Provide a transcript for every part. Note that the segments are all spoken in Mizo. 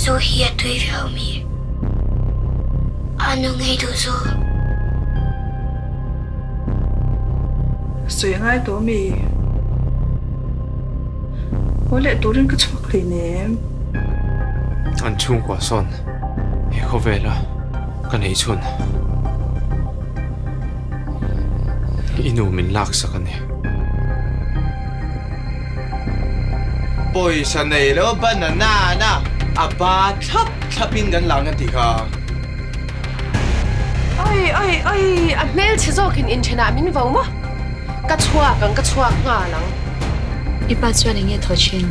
Zu hi a tui viau mi? A nu ngei duh zu. Sawi a ngai tawh mi? Haw leh turin ka chhuak hleinem. An chhungkua sawn he khawvela ka neih chhun i nu min laksak a ni. Pawisa nei lo banana na a ba thlap thlap in kan lang a ti kha. Oi oi oi a hmelchhe zawkin inthenah min vo maw? Ka chhuak ang ka chhuak nghal ang. I pa chuan enge thaw thin?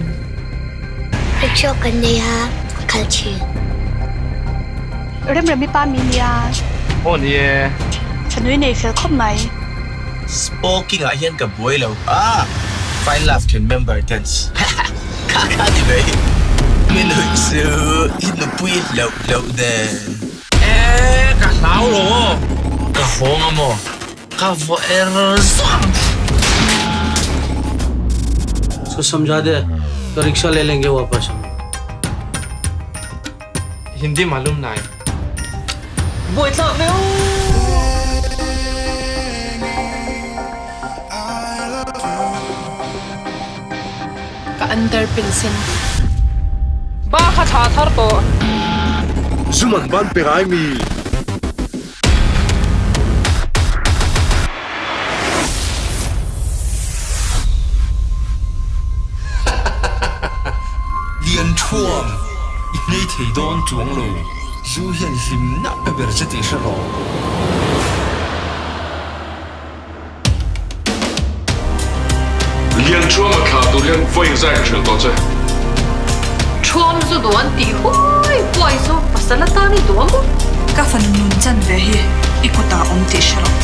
Rickshaw kan nei a, a kal thin. Remremi pa mi nia. Aw ni e. Thanui nei fel khawp mai. Spoking ah hian ka buai lo a, Fine Love then member dance kha kha ni mai. Mi nuih chu i nupui hlauh hlauh nen. E ka hlau lo aw. Ka hawng a maw? Ka vaw er zawng. Usko samjha de to rickshaw le lenge wapas hum. Hindi malum nai. Buaithlak ve aw. Ka underpin sen. Ba kha tha thar tawh. Zum an ban pe ngai mi. Lian thuam i hnei thei dawn chuang lo. Zu hian hlimna pe ber che tih hre rawh. Lian thuam a thlah tur hian vawiin zai ka hrilh tawh che. Thuam zu duh an tih huai huai chu pasal atan i duh a maw? Ka fanu nun chan ve hi i kutah awm tih hre rawh.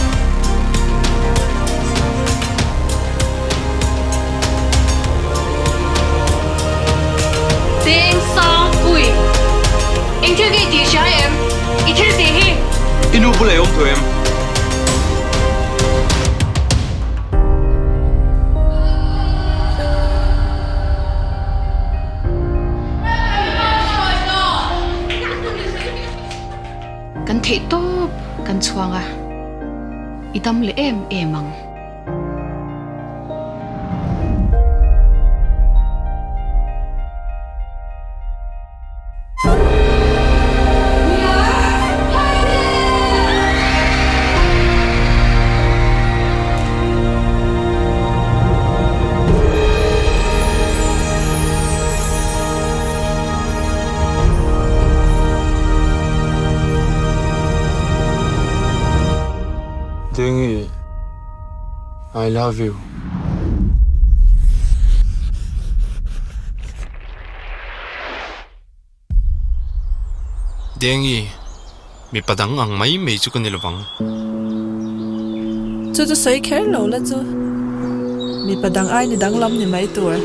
Deng sang pui. Eng thil nge i tih hria em? I thil tih hi. I nu bula i awm tawh em? Kan theih tawp kan chhuang a, i dam leh em em ang. Dengi, I love you. Dengi, mipa dang ang mai mai chu ka ni lovang. Chu chu sawi kher lo la chu. Mipa dang ai ni danglam ni mai tur.